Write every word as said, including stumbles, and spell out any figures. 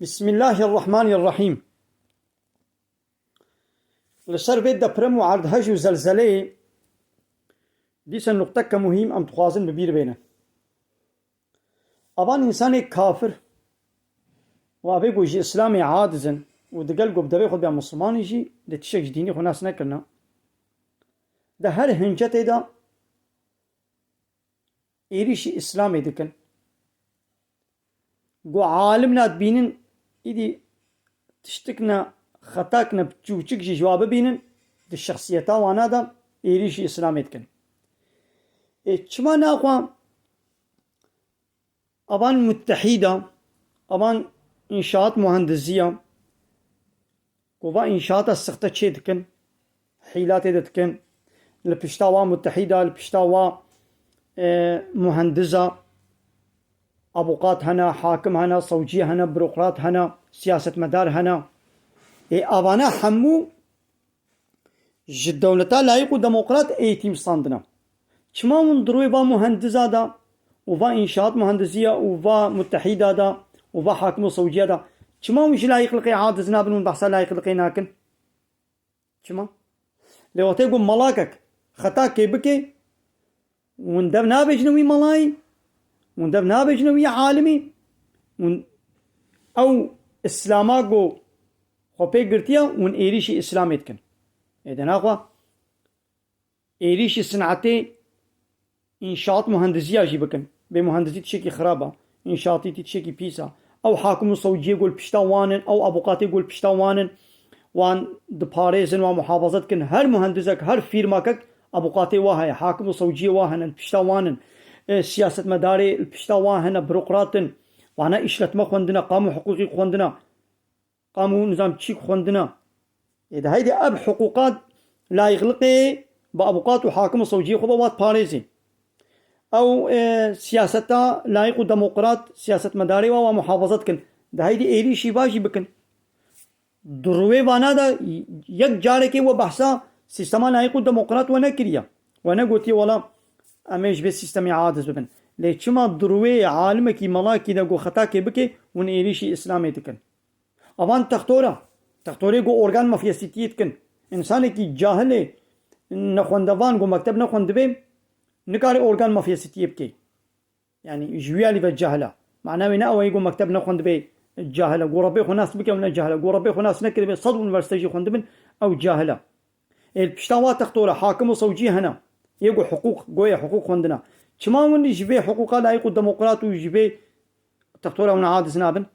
Bismillahirrahmanirrahîm. Li ser vê deprem û erdhej û zelzeleyê dîsa nuqteke muhîm em dixwazin bi bîr bêne. Avan însanê kafir û avê ku ji Îslamê aciz in û digel ku bi devê xwe biya Mislimanî jî di tiştek ji dînî xwe nas nekirine. Di her hincetê de êrîşî Îslamê dikin. Ku alim nadibînin, îdî tiştik ne, xetak ne, çûçik jî ji wa bibînin, di şexsiyeta wana de êrîşî Îslamê dikin. Ê, çima naxwe avan muttehîda, avan înşaat muhendiziya, ku va înşaata sixte çê dikin, hîla tê de dikin, li pişta wa muttehîda, li pişta wa, e, muhendiza, abuqat hene, hakim hene, sewcî hene, burokrat hene, siyasetmedar hene. Ê, avana hemû ji dewleta layîq û demokrat eğitim standine. Çima hûn di rûyê va muhendiza de û va înşaat muhendiziya û va muttehîda de û va hakim û sewciya de, çima hûn ji layîqliqê aciz nabin, hûn behsa layîqliqê nakin? Çima? Lê wextê ku malakek xetakê bike, hûn dev nabêjine wî malayî, hûn dev nabêjine wî alimî, hûn ew Îslama ku xwe pê girtiye, hûn êrîşî Îslamê dikin. Ê de naxwe êrîşî sinetê înşaat muhendiziya jî bikin. Bê muhendizî tiştekî xirab e. Înşaatî tiştekî pîs e. Ew hakim û sewciyê ku li pişta wan in, ew abuqatê ku li pişta wan in, wan diparêzin, wan muhafaza dikin. Her muhendizek, her fîrmakek abuqatê wa heye, hakim û sewciyê wa hene, li pişta wan in. E, siyasetmedarê li pişta wan hene, burokrat in. Wana îşletme xwendine, qanûn û hiqûqî xwendine. Qanûn û nizam çîk xwendine. Ê de heydê ev hiqûqa layîqliqê bi abuqat û hakim û sewciyê xwe ve wat parêzê. Ew, e, siyaseta layîq û demokrat, siyasetmedarê wa, wa muhafaza dikin. De heydê êrîşî va jî bikin. Di rûyê vana de yek carekê we behsa sîstema layîq û demokrat we nekiriye. We negotiye, wela em ê ji vê sîstemê aciz bibin. Lê çima di rûyê alimekî, malakî de ku xetakê bike, hûn êrîşî Îslamê dikin? Avan textora. Textorê ku organ mafyasîtiyê dikin. Însanekî cahilê nexwendevan ku mekteb nexwendibê, nikare organ mafyasîtiyê bike. Yani ji wî alî ve cahil e. Mana wê ne ew e ku mekteb nexwendibê cahil e. Ku Rebbê xwe nas bike, ew ne cahil e. Ku Rebbê xwe nas nekiribe, sed unîversîte jî xwendibin, ew cahil e. Ê li pişta wa textora hakim û sewcî hene. Yê ku hiqûq, goya hiqûq xwendine. Çima hûn ji vê hiqûqa layîq û demokrat û ji vê textora hûn aciz nabin?